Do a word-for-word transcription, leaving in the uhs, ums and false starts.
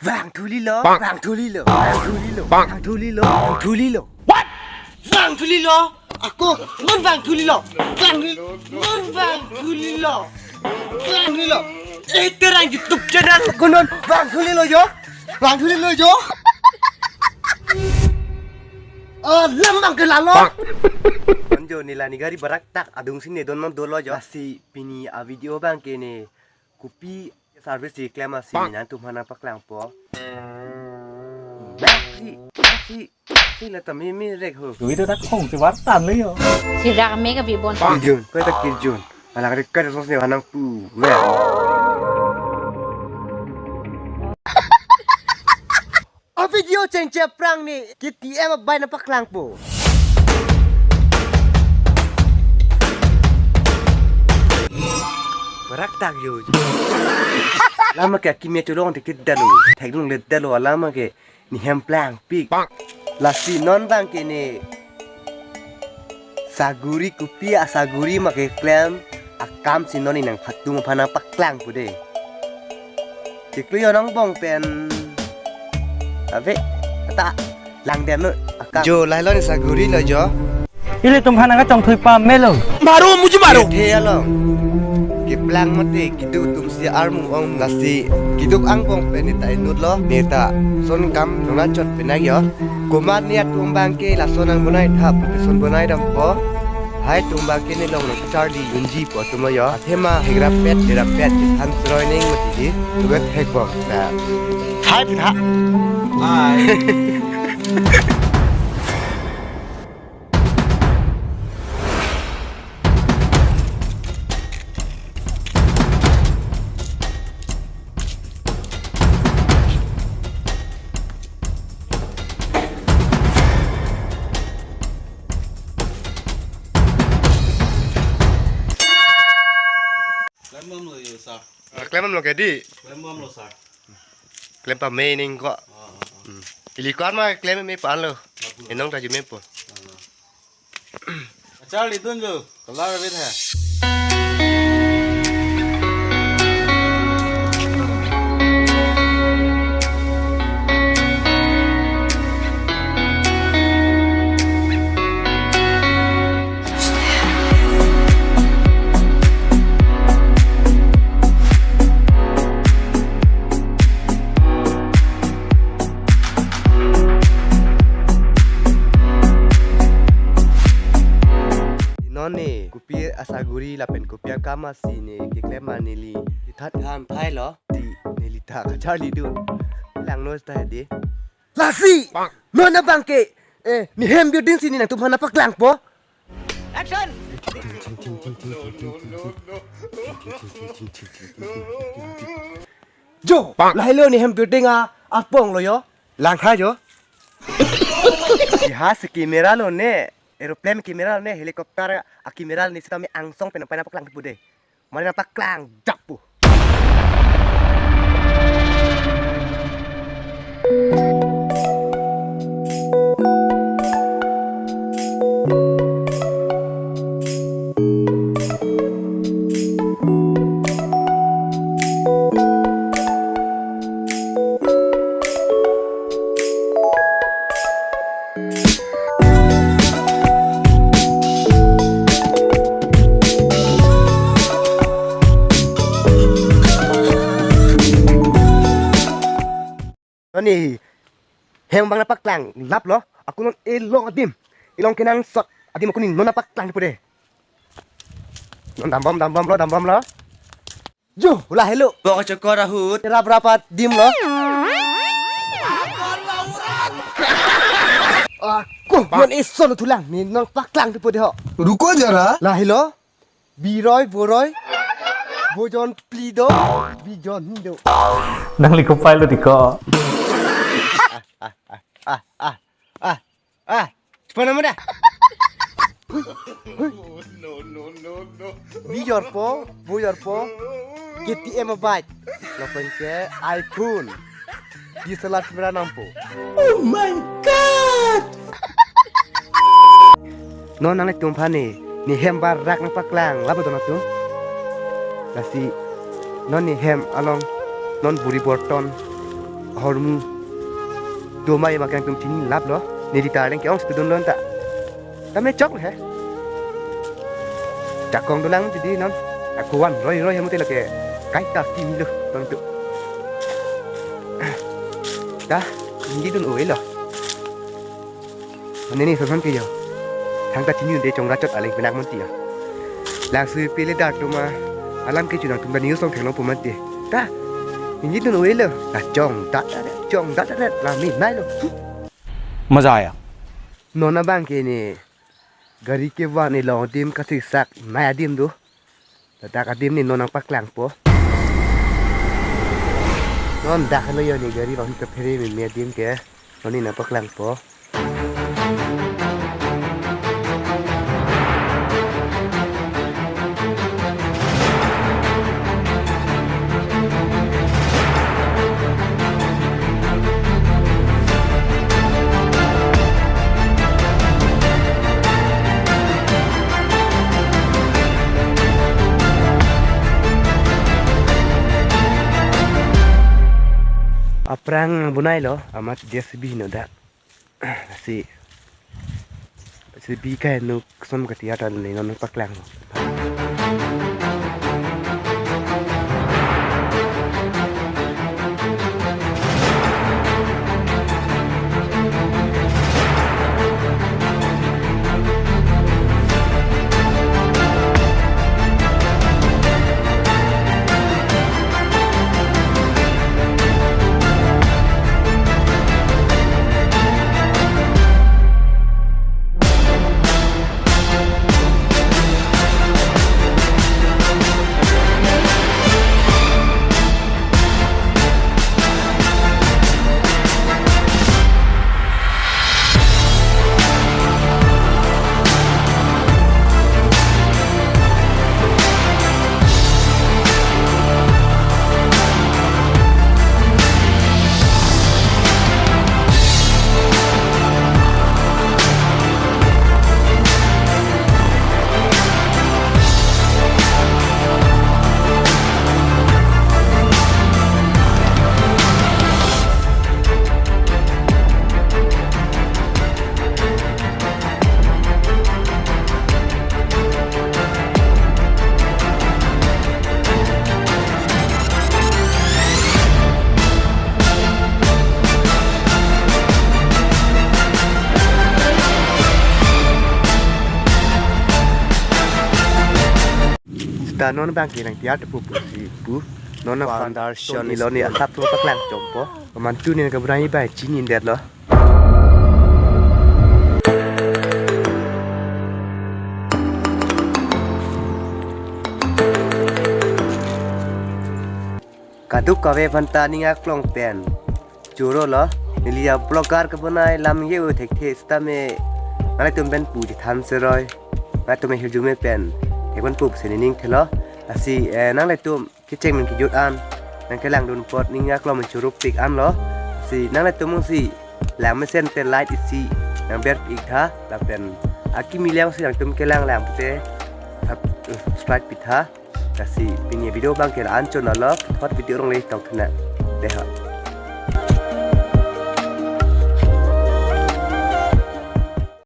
Bang thuli lo, bang thuli lo, bang thuli lo, bang thuli lo, bang thuli lo. What? Bang thuli lo. Ako, non bang thuli lo. Bang thuli, non bang thuli lo. Bang thuli lo. Eh, terang YouTube channel. Ako non bang thuli lo jo. Bang thuli lo jo. Ah, lam bang ke lalo. Anjo neli la ne gari barak tak adung si ne don non dolo jo. Lasi pini a video bang ke ne kopi service keklem asi nangtum aphan nangpaklangpo. Si, si, si la tame me rek ho. Ui, to tak khong si wartan le yo. Si rak me ka bibon. Kijun, ko ta kijun. Alang rek ka sos ne hanang pu. Well. A video chengche aphrang ne K T M abai nangpaklangpo. Barak tak yo. Lama ke akimi cholong te kit dalo. Theklong let dalo lama ke ne hem plangpik. Lasi non bang ke ne saguri kopi asaguri ma keklem akam si non ne nangtum aphan nangpaklangpo de. Chiklo yo nongbong pen. Ave, ta langdam no akam. Jo, lahelo ne saguri lo jo. Ilitum aphan nangkachongthui pamelo. Maro, mujhe maro. The along. Keplang mate keduk atum si armu ong lasi keduk angbong pen ne ta inut lo. Ne ta son kam nangchot penak yo. Komat ne atum bang ke lason nangbonai thap, lason bonai dampo. Hai atum bang ke ne long long charli unji po atum lo yo. Athema hegrapet, hegrapet, han sroi ning mati di. Tugat hek bong. Na. Hai pitha. Hai. Klem bomlo yo, sir. Ah, klem bomlo ke di? Klem bomlo, sir. Klem pame ning ko. Ah, ah, ah. Hmm. Ili ko-an ma klem me pan lo. Babu. Enong ta jume po. Ah, ah. Charli dun jo, kalar vet hai. Non ne kopi asaguri lapen kopi akam asi ne keklem ma neli. Ithat han thai lo. Di neli ta kacharli dun. Langno ta di. Lasi! Non abang ke, eh, ne hem building si ne nangtum aphan nangpaklangpo. Action! Jo, lahelo ne hem building a, apong lo yo. Langha jo. Iha si camera lo ne, aeroplane camera lo ne, helicopter a camera lo ne sitame angsong pen nangpaklangpo de. Mari nangpaklang, japu. Non ne hem abang nangpaklang, lap lo, ako non elong adim, elong kenangsot adim ako ne non nangpaklangpo de. Non dambom, dambom lo, dambom lo. Jo, lahelo. Bok chokor ahut. Rap rap adim lo. Ako, non eson thulang, ne nangpaklangpo de ho. Ruko jara. Lahelo. Biroi, boroi. Bojon plido. Bijon hindo. Nangli kopai lo di ko. Ah, ah, ah, ah, ah, ah, ah. Pona muda. No, no, no, no. Biyorpo, boyorpo. K T M bike. Lapen ke iPhone. D S L R camera nangpo. Oh my God! Non nanglitum aphan ne, ne hem barak nangpaklang, lapu do nangtum. Lasi, non ne hem along, non buri borton. ahormu do ma, emak nangtum chinilaplo. Neli ta arleng ke-ong si dun lon ta. Tame chok he. Jakong dolang mati di non. Ako van roi roi hamu te lake kaita kimilo tontu. Ta, ningjedun oi lo. Mane ne soson ke yo. Thangta chinidunde chongra chot aling penak mati yo. Laso pele dak tuma alam ke chunang tumda news song thenglo pu mati. Ta, ningjedun oi lo. La chongdat, chongdat, la mi nai lo. Maza aya. Non abang ke ne gari kevan elong adim kasiksak nai adim do. Ladak adim ne non nangpaklangpo. Non dak lo yo ne gari bang kaphere meme adim ke. Non ne nangpaklangpo. Aphrang bonai lo, amat J C B no dak. Lasi, J C B kaheno koson kati atan ne non paklang. Seta non abang ke nang tiar tepu pusi pu. Non na foundation ni lo ne asap tu paklang chompo. Pamantu ne kabrai bai chinidetlo. Kadokave aphanta ning aklong pen choro lo. Neli a-vlogger kabonai lam ye-o thekthe sitame nanglitum pen pu chethan seroi. Nanglitum ahirjume pen thekponpo pusi nening thelo. Lasi, eh, nanglitum kecheng pen kejut an nangkelangdun apot ning aklong pen choropik anlo. Lasi nanglitum si langmesen te like isi nangberpik tha, lapen akimi lang si nangtum kelang lang pute sub-, subscribe pitha. Lasi pini video abang ke la-an chot lo, thot video along le tong thena. Deha.